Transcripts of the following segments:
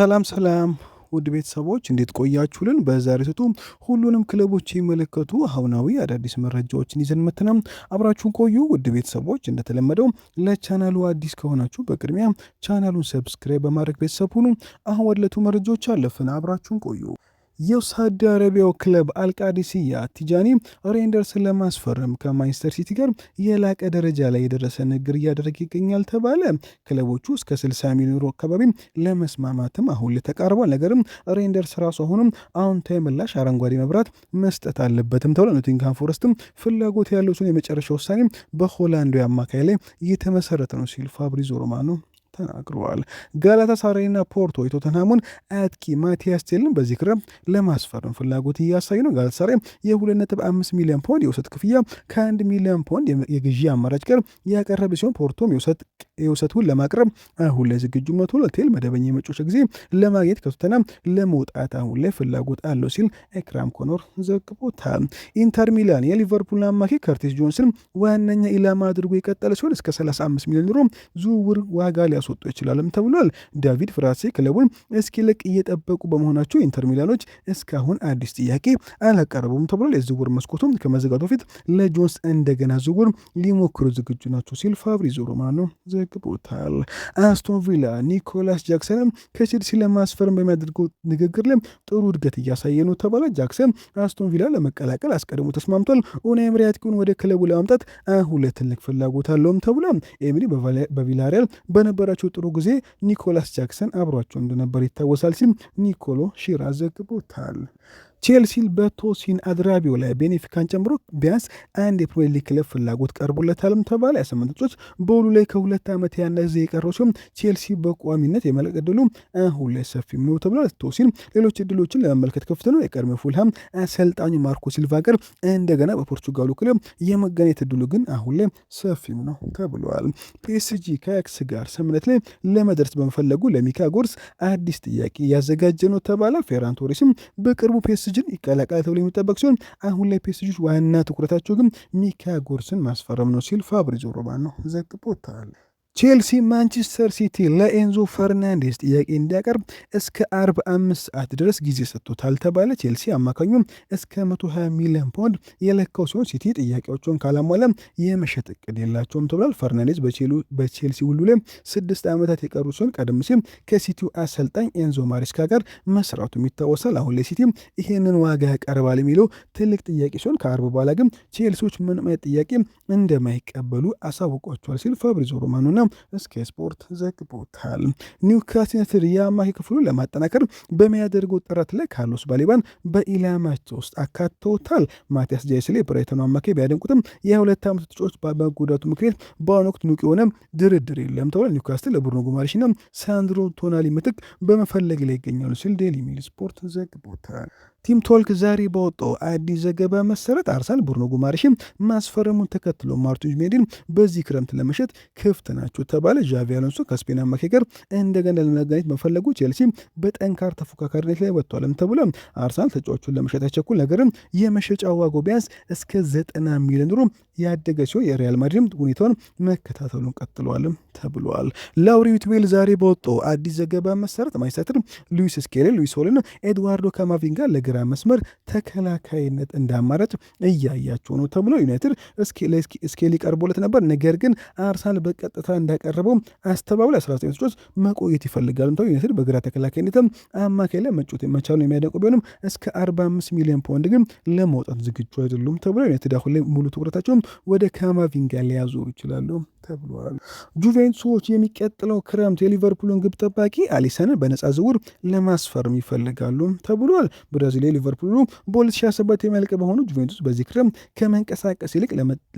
ሰላም ሰላም ውድ ቤተሰቦች፣ እንዴት ቆያችሁልን? በዛሬ ሰቱ ሁሉንም ክለቦች የሚመለከቱ አሁናዊ አዳዲስ መረጃዎችን ይዘን መጥተናል። አብራችሁን ቆዩ። ውድ ቤተሰቦች፣ እንደተለመደው ለቻናሉ አዲስ ከሆናችሁ በቅድሚያ ቻናሉን subscribe በማድረግ ቤተሰብ ሁኑ። አሁን ወደ ዕለቱ መረጃዎች አለፍን። አብራችሁን ቆዩ። የሳውዲ አረቢያው ክለብ አልቃዲሲያ ቲጃኒ ሬንደርስን ለማስፈረም ከማንቸስተር ሲቲ ጋር የላቀ ደረጃ ላይ የደረሰ ንግግር እያደረገ ይገኛል ተባለ። ክለቦቹ እስከ 60 ሚሊዮን ዩሮ አካባቢ ለመስማማትም አሁን ላይ ተቃርቧል። ነገርም ሬንደርስ ራሱ አሁንም አዎንታዊ ምላሽ አረንጓዴ መብራት መስጠት አለበትም ተብሏል። ኖቲንግሃም ፎረስትም ፍላጎት ያለው ሲሆን የመጨረሻ ውሳኔ በሆላንዱ አማካይ ላይ እየተመሰረተ ነው ሲል ፋብሪዞ ሮማኖ ተናግረዋል። ጋላታሳራይና ፖርቶ የቶተንሃሙን አጥቂ ማቲያስ ቴልን በዚህ ክረምት ለማስፈረም ፍላጎት እያሳዩ ነው። ጋላታሳራይ የ2.5 ሚሊዮን ፓውንድ የውሰት ክፍያ ከ1 ሚሊዮን ፓውንድ የግዢ አማራጭ ጋር ያቀረበ ሲሆን ፖርቶም የውሰቱን ለማቅረብ አሁን ላይ ዝግጁ መሆኑን፣ ቴል መደበኛ የመጫወቻ ጊዜ ለማግኘት ከቶተንሃም ለመውጣት አሁን ላይ ፍላጎት አለው ሲል ኤክራም ኮኖር ዘግቦታል። ኢንተር ሚላን የሊቨርፑል አማካይ ከርቲስ ጆንስን ዋነኛ ኢላማ አድርጎ የቀጠለ ሲሆን እስከ 35 ሚሊዮን ዩሮ ዝውውር ዋጋ ሊያስወጡ ይችላልም ተብሏል። ዳቪድ ፍራሴ ክለቡን እስኪለቅ እየጠበቁ በመሆናቸው ኢንተር ሚላኖች እስካሁን አዲስ ጥያቄ አላቀረቡም ተብሏል። የዝውውር መስኮቱም ከመዘጋቱ በፊት ለጆንስ እንደገና ዝውውር ሊሞክሩ ዝግጁ ናቸው ሲል ፋብሪዞ ሮማኖ ዘግቦታል። አስቶን ቪላ ኒኮላስ ጃክሰንም ከቼልሲ ለማስፈረም በሚያደርገው ንግግር ላይ ጥሩ እድገት እያሳየ ነው ተባለ። ጃክሰን አስቶን ቪላ ለመቀላቀል አስቀድሞ ተስማምቷል። ኡናይ ኤምሪ አጥቂውን ወደ ክለቡ ለማምጣት አሁን ላይ ትልቅ ፍላጎት አለውም ተብሏል። ኤምሪ በቪላሪያል በነበራቸው ጥሩ ጊዜ ኒኮላስ ጃክሰን አብሯቸው እንደነበር ይታወሳል ሲል ኒኮሎ ሺራ ዘግቦታል። ቼልሲ በቶሲን አድራቢዮ ላይ ቤኔፊካን ጨምሮ ቢያንስ አንድ የፕሪሚየር ሊግ ክለብ ፍላጎት ቀርቦለታልም ተባለ። 28 ተጫዋች በውሉ ላይ ከ2 ዓመት ያነሰ ጊዜ የቀረው ሲሆን ቼልሲ በቋሚነት የመልቀቅ ዕድሉ አሁን ላይ ሰፊ ነው ተብሏል። ቶሲን ሌሎች እድሎችን ለመመልከት ክፍት ነው። የቀድሞ ፉልሃም አሰልጣኙ ማርኮ ሲልቫ ጋር እንደገና በፖርቹጋሉ ክለብ የመገናኘት እድሉ ግን አሁን ላይ ሰፊም ነው ተብሏል። ፒኤስጂ ከአያክስ ጋር ስምምነት ላይ ለመድረስ በመፈለጉ ለሚካ ጎርስ አዲስ ጥያቄ እያዘጋጀ ነው ተባለ። ፌራን ቶሬስም በቅርቡ ፒኤስጂን ይቀላቀላል ተብሎ የሚጠበቅ ሲሆን አሁን ላይ ፒኤስጂ ዋና ትኩረታቸው ግን ሚካ ጎርስን ማስፈረም ነው ሲል ፋብሪዞ ሮማኖ ዘግቦታል። ቼልሲ ማንቸስተር ሲቲ ለኤንዞ ፈርናንዴስ ጥያቄ እንዲያቀርብ እስከ 45 ሰዓት ድረስ ጊዜ ሰጥቶታል ተባለ። ቼልሲ አማካኙ እስከ 120 ሚሊዮን ፓውንድ የለካው ሲሆን ሲቲ ጥያቄዎቹን ካላሟላ የመሸጥ እቅድ የላቸውም ተብሏል። ፈርናንዴዝ በቼልሲ ውሉ ላይ 6 ዓመታት የቀሩ ሲሆን ቀደም ሲል ከሲቲው አሰልጣኝ ኤንዞ ማሬስካ ጋር መስራቱም ይታወሳል። አሁን ላይ ሲቲ ይሄንን ዋጋ ያቀርባል የሚለው ትልቅ ጥያቄ ሲሆን ከአርብ በኋላ ግን ቼልሲዎች ምንም አይነት ጥያቄ እንደማይቀበሉ አሳውቋቸዋል ሲል ፋብሪዞ ሮማኖና ስካይ ስፖርት ዘግቦታል። ኒውካስል ዩናይትድ የአማካይ ክፍሉን ለማጠናከር በሚያደርገው ጥረት ላይ ካርሎስ ባሌባን በኢላማቸው ውስጥ አካተውታል። ማቲያስ ጃይስሌ የብራይተኑ አማካይ ቢያደንቁትም የ2 ዓመቱ ተጫዋች በመጎዳቱ ምክንያት በአሁኑ ወቅት ንቁ የሆነ ድርድር የለም ተብሏል። ኒውካስትል ለብሩኖ ጉማሬሽና ሳንድሮ ቶናሊ ምትክ በመፈለግ ላይ ይገኛሉ ሲል ዴይሊ ሜል ስፖርት ዘግቦታል። ቲም ቶልክ ዛሬ ባወጣው አዲስ ዘገባ መሰረት አርሰናል ብሩኖ ጉማሬሽን ማስፈረሙን ተከትሎ ማርቲን ዙቢሜንዲን በዚህ ክረምት ለመሸጥ ክፍት ናቸው ተባለ። ዣቪ አሎንሶ ከስፔን አማካይ ጋር እንደገና ለመገናኘት መፈለጉ ቼልሲ በጠንካራ ተፎካካሪነት ላይ ወጥቷልም ተብሏል። አርሰናል ተጫዋቹን ለመሸጥ አይቸኩል፣ ነገርም የመሸጫ ዋጋው ቢያንስ እስከ 90 ሚሊዮን ዩሮ ያደገ ሲሆን የሪያል ማድሪድ ሁኔታውን መከታተሉን ቀጥለዋልም ተብሏል። ላውሪ ዊትዌል ዛሬ በወጣው አዲስ ዘገባ መሰረት ማንቸስተር ሉዊስ ስኬሊ፣ ሉዊስ ሆልን፣ ኤድዋርዶ ካማቪንጋ ለግራ መስመር ተከላካይነት እንደ አማራጭ እያያቸው ነው ተብሎ ዩናይትድ ስኬሊ ቀርቦለት ነበር። ነገር ግን አርሰናል በቀጥታ እንዳቀረበው አስተባብሎ 19 ተጫዋች መቆየት ይፈልጋል ተብሎ ዩናይትድ በግራ ተከላካይነትም አማካይ ላይ መጫወት መቻሉን የሚያደንቁ ቢሆንም እስከ 45 ሚሊዮን ፓውንድ ግን ለመውጣት ዝግጁ አይደሉም ተብሎ ዩናይትድ አሁን ላይ ሙሉ ትኩረታቸውም ወደ ካማቪንጋ ሊያዞሩ ይችላሉ ተብሏል። ጁቬንቱሶች የሚቀጥለው ክረምት የሊቨርፑልን ግብ ጠባቂ አሊሰንን በነፃ ዝውውር ለማስፈረም ይፈልጋሉ ተብሏል። ብራዚል ሊቨርፑሉ በ2027 የሚያልቅ በሆኑ ጁቬንቱስ በዚህ ክረምት ከመንቀሳቀስ ይልቅ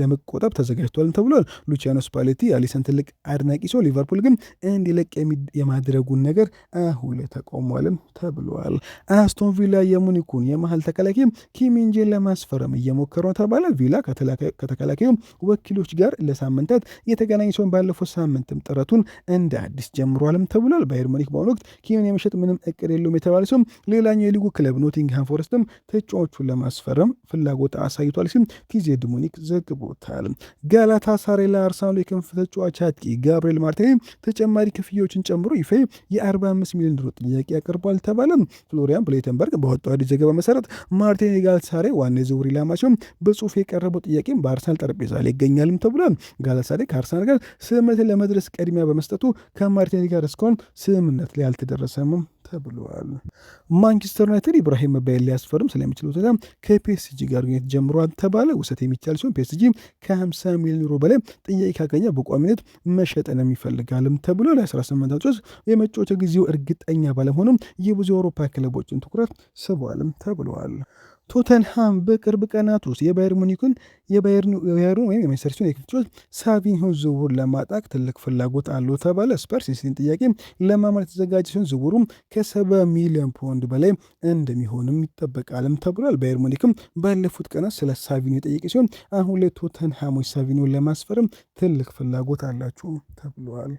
ለመቆጠብ ተዘጋጅቷል ተብሏል። ሉቺያኖ ስፓሌቲ የአሊሰን ትልቅ አድናቂ ሲሆን ሊቨርፑል ግን እንዲለቅ የማድረጉን ነገር አሁን ላይ ተቃውሟልም ተብሏል። አስቶን ቪላ የሙኒኩን የመሀል ተከላካይ ኪም ሚንጄን ለማስፈረም እየሞከረ ነው ተባለ። ቪላ ከተከላካዩ ወኪሎች ጋር ለሳምንታት የተገናኘ ሲሆን ባለፈው ሳምንትም ጥረቱን እንደ አዲስ ጀምሯልም ተብሏል። ባየር ሙኒክ በአሁኑ ወቅት ኪምን የመሸጥ ምንም እቅድ የለውም የተባለ ሲሆን ሌላኛው የሊጉ ክለብ ኖቲንግሃም ፎረስትም ተጫዋቹን ለማስፈረም ፍላጎት አሳይቷል ሲል ቲዜድ ሙኒክ ዘግቦታል። ጋላታ ሳሬ ለአርሰናሉ የክንፍ ተጫዋች አጥቂ ጋብርኤል ማርቲኔሊ ተጨማሪ ክፍያዎችን ጨምሮ ይፋ የ45 ሚሊዮን ዩሮ ጥያቄ አቅርቧል ተባለ። ፍሎሪያን ፕሌተንበርግ በወጣው አዲስ ዘገባ መሰረት ማርቲኔሊ ጋላታሳራይ ዋና የዝውውር ኢላማ ሲሆን በጽሁፍ የቀረበው ጥያቄም በአርሰናል ጠረጴዛ ላይ ይገኛልም ተብሏል። ጋላታሳራይ ከአርሰናል ጋር ስምምነት ለመድረስ ቅድሚያ በመስጠቱ ከማርቲኔሊ ጋር እስካሁን ስምምነት ላይ አልተደረሰም ተብሏል። ማንቸስተር ዩናይትድ ኢብራሂም ባይል ሊያስፈርም ስለሚችል ሁኔታ ከፒኤስጂ ጋር ግንኙነት ጀምሯል ተባለ። ውሰት የሚቻል ሲሆን ፒኤስጂ ከ50 ሚሊዮን ዩሮ በላይ ጥያቄ ካገኘ በቋሚነት መሸጥንም ይፈልጋልም ተብሎ ለ18 ዓመቶች የመጫወቻ ጊዜው እርግጠኛ ባለመሆኑም የብዙ የአውሮፓ ክለቦችን ትኩረት ስቧልም ተብሏል። ቶተንሃም በቅርብ ቀናት ውስጥ የባየር ሙኒክን የባየሩን ወይም የማንቸስተር ሲቲን የክንፍ ተጫዋች ሳቪኒዮን ዝውውር ለማጣቅ ትልቅ ፍላጎት አለው ተባለ። ስፐርስ የሲቲን ጥያቄ ለማሟላት የተዘጋጀ ሲሆን ዝውውሩም ከ70 ሚሊዮን ፓውንድ በላይ እንደሚሆንም ይጠበቃልም ተብሏል። ባየር ሙኒክም ባለፉት ቀናት ስለ ሳቪኒዮ የጠየቀ ሲሆን አሁን ላይ ቶተንሃሞች ሳቪኒዮን ለማስፈረም ትልቅ ፍላጎት አላቸው ተብሏል።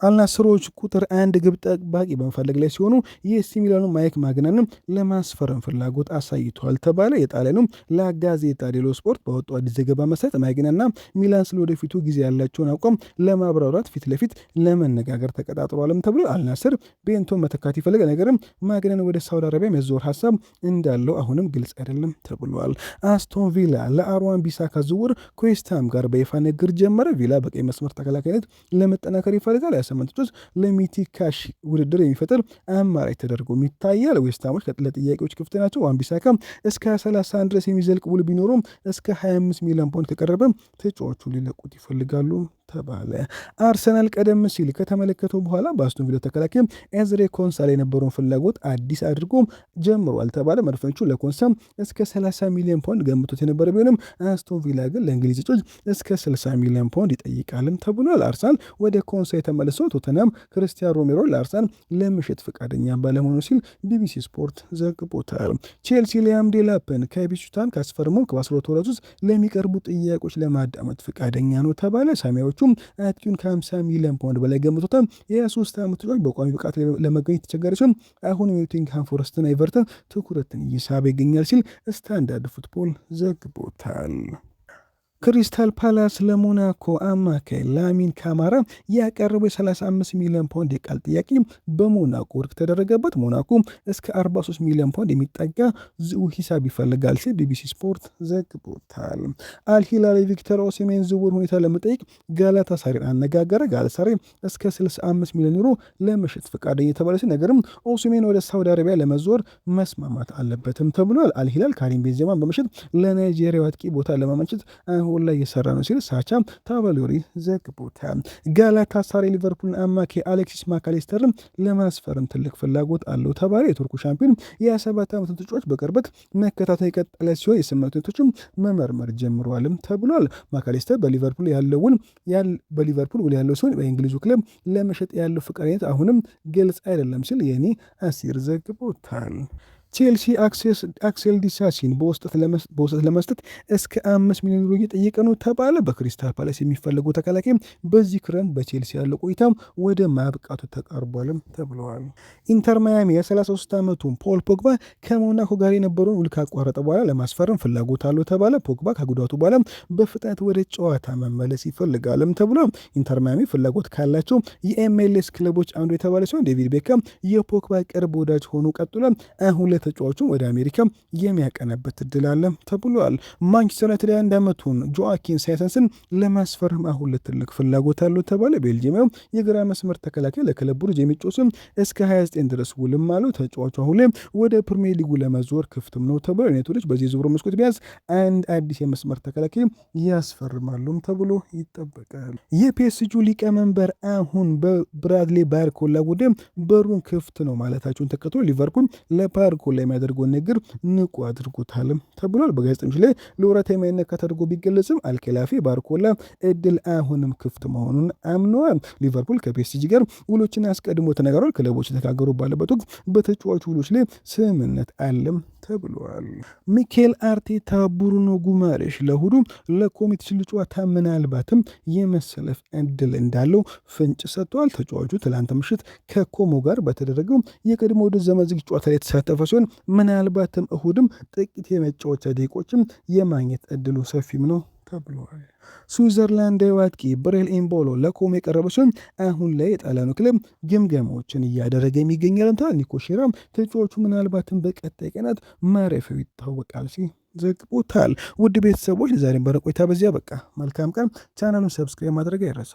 አልናስሮች ቁጥር አንድ ግብ ጠባቂ በመፈለግ ላይ ሲሆኑ የኤሲ ሚላኑ ማይክ ማግናንም ለማስፈረም ፍላጎት አሳይቷል ተባለ። የጣሊያኑ ላጋዜታ ዴሎ ስፖርት ባወጣው አዲስ ዘገባ መሰረት ማግናና ሚላን ስለ ወደፊቱ ጊዜ ያላቸውን አቋም ለማብራራት ፊት ለፊት ለመነጋገር ተቀጣጥሯልም ተብሎ አልናስር ቤንቶን መተካት ይፈልጋል። ነገርም ማግናን ወደ ሳውዲ አረቢያ መዞር ሀሳብ እንዳለው አሁንም ግልጽ አይደለም ተብሏል። አስቶን ቪላ ለአሮን ቢሳካ ዝውውር ከዌስትሃም ጋር በይፋ ንግግር ጀመረ። ቪላ በቀኝ መስመር ተከላካይነት ለመጠናከር ይፈልጋል። 28 ተጫዋች ለሚቲ ካሽ ውድድር የሚፈጥር አማራጭ ተደርጎም ይታያል። ዌስትሃሞች ለጥያቄዎች ክፍት ናቸው። ዋን ቢሳካ እስከ 31 ድረስ የሚዘልቅ ውል ቢኖረውም እስከ 25 ሚሊዮን ፓውንድ ከቀረበ ተጫዋቹ ሊለቁት ይፈልጋሉ ተባለ። አርሰናል ቀደም ሲል ከተመለከተው በኋላ በአስቶን ቪላ ተከላካይ ኤዝሬ ኮንሳ ላይ የነበረውን ፍላጎት አዲስ አድርጎ ጀምሯል ተባለ። መድፈኞቹ ለኮንሳ እስከ 30 ሚሊዮን ፓውንድ ገምቶት የነበረ ቢሆንም አስቶን ቪላ ግን ለእንግሊዝ ተጫዋች እስከ 60 ሚሊዮን ፓውንድ ይጠይቃልም ተብሏል። አርሰናል ወደ ኮንሳ የተመለሰው ቶተንሃም ክርስቲያን ሮሜሮ ለአርሰናል ለመሸጥ ፈቃደኛ ባለመሆኑ ሲል ቢቢሲ ስፖርት ዘግቦታል። ቼልሲ ሊያም ዴላፕን ከኢፕስዊች ታውን ካስፈርመው ከ12 ወራት ውስጥ ለሚቀርቡ ጥያቄዎች ለማዳመጥ ፈቃደኛ ነው ተባለ። ሰማያዊዎቹ አጥቂውን ከ50 ሚሊዮን ፓውንድ በላይ ገምቶታል። የ23 ዓመቱ ተጫዋች በቋሚ ብቃት ለመገኘት የተቸገረ ሲሆን አሁን የኖቲንግሃም ፎረስትና ኤቨርተን ትኩረትን እየሳበ ይገኛል ሲል ስታንዳርድ ፉትቦል ዘግቦታል። ክሪስታል ፓላስ ለሞናኮ አማካይ ላሚን ካማራ ያቀረበው የ35 ሚሊዮን ፓውንድ የቃል ጥያቄ በሞናኮ ውድቅ ተደረገበት። ሞናኮ እስከ 43 ሚሊዮን ፓውንድ የሚጠጋ ዝውውር ሂሳብ ይፈልጋል ሲል ቢቢሲ ስፖርት ዘግቦታል። አልሂላል የቪክተር ኦሲሜን ዝውውር ሁኔታ ለመጠየቅ ጋላታሳሬን አነጋገረ። ጋላታሳሬ እስከ 65 ሚሊዮን ዩሮ ለመሸጥ ፈቃደኛ የተባለ ሲሆን ነገርም ኦሲሜን ወደ ሳውዲ አረቢያ ለመዞር መስማማት አለበትም ተብሏል። አልሂላል ካሪም ቤንዜማን በመሸጥ ለናይጄሪያው አጥቂ ቦታ ለማመንጨት አሁን ላይ እየሰራ ነው ሲል ሳቻ ታቫሎሪ ዘግቦታል። ጋላታሳራይ ሊቨርፑልን አማካይ አሌክሲስ ማካሊስተርን ለማስፈረም ትልቅ ፍላጎት አለው ተባለ። የቱርኩ ሻምፒዮን የ27 ዓመቱን ተጫዋች በቅርበት መከታተል የቀጠለ ሲሆን የስምምነት ሁኔታዎችም መመርመር ጀምረዋልም ተብሏል። ማካሊስተር በሊቨርፑል ያለውን በሊቨርፑል ውል ያለው ሲሆን በእንግሊዙ ክለብ ለመሸጥ ያለው ፈቃደኝነት አሁንም ግልጽ አይደለም ሲል የኔ አሲር ዘግቦታል። ቼልሲ አክሴል ዲሳሲን በውሰት ለመስጠት እስከ 5 ሚሊዮን ዩሮ እየጠየቀ ነው ተባለ። በክሪስታል ፓላስ የሚፈለገው ተከላካይ በዚህ ክረምት በቼልሲ ያለው ቆይታ ወደ ማብቃቱ ተቃርቧልም ተብለዋል። ኢንተር ማያሚ የ33 ዓመቱን ፖል ፖግባ ከሞናኮ ጋር የነበረውን ውል ካቋረጠ በኋላ ለማስፈረም ፍላጎት አለው ተባለ። ፖግባ ከጉዳቱ በኋላ በፍጥነት ወደ ጨዋታ መመለስ ይፈልጋልም ተብሏል። ኢንተር ማያሚ ፍላጎት ካላቸው የኤምኤልኤስ ክለቦች አንዱ የተባለ ሲሆን ዴቪድ ቤካም የፖግባ ቅርብ ወዳጅ ሆኖ ቀጥሏል። አሁን ተጫዋቹ ወደ አሜሪካ የሚያቀናበት እድል አለ ተብሏል። ማንቸስተር ዩናይትድ የ21 ዓመቱን ጆአኪን ሳይሰንስን ለማስፈረም አሁን ለትልቅ ፍላጎት አለው ተባለ። ቤልጅየማዊው የግራ መስመር ተከላካይ ለክለብ ብሩጅ የሚጫወት ሲሆን እስከ 29 ድረስ ውልም አለው። ተጫዋቹ አሁን ላይ ወደ ፕሪሚየር ሊጉ ለመዞር ክፍትም ነው ተብሏል። ዩናይትዶች በዚህ ዝውውር መስኮት ቢያንስ አንድ አዲስ የመስመር ተከላካይ ያስፈርማሉም ተብሎ ይጠበቃል። የፒኤስጂ ሊቀመንበር አሁን በብራድሌ ባርኮላ ጉዳይ በሩን ክፍት ነው ማለታቸውን ተከትሎ ሊቨርፑል ባርኮላ የሚያደርገውን ንግግር ንቁ አድርጎታልም ተብሏል። በጋዜጠኞች ላይ ለወራት የማይነካ ተደርጎ ቢገለጽም አልኬላፊ ባርኮላ እድል አሁንም ክፍት መሆኑን አምነዋል። ሊቨርፑል ከፒኤስጂ ጋር ውሎችን አስቀድሞ ተነጋግሯል። ክለቦች የተነጋገሩ ባለበት ወቅት በተጫዋቹ ውሎች ላይ ስምምነት አለም ተብሏል። ሚኬል አርቴታ ብሩኖ ጉማሬሽ ለእሁዱ ለኮሚቲ ሽልድ ጨዋታ ምናልባትም የመሰለፍ እድል እንዳለው ፍንጭ ሰጥተዋል። ተጫዋቹ ትላንት ምሽት ከኮሞ ጋር በተደረገው የቅድመ ውድድር ዘመን ዝግጅት ጨዋታ ላይ የተሳተፈ ሲሆን ምናልባትም እሁድም ጥቂት የመጫወቻ ደቂቃዎችም የማግኘት እድሉ ሰፊም ነው ተብሏል። ስዊዘርላንዳዊ አጥቂ ብሬል ኤምቦሎ ለኮሞ የቀረበ ሲሆን አሁን ላይ የጣሊያኑ ክለብ ግምገማዎችን እያደረገ የሚገኛል። ኒኮ ሼራም ተጫዋቹ ምናልባትም በቀጣይ ቀናት ማረፊያው ይታወቃል ሲል ዘግቦታል። ውድ ቤተሰቦች ለዛሬ በረ ቆይታ በዚያ በቃ። መልካም ቀን። ቻናሉን subscribe ማድረግ አይረሳ።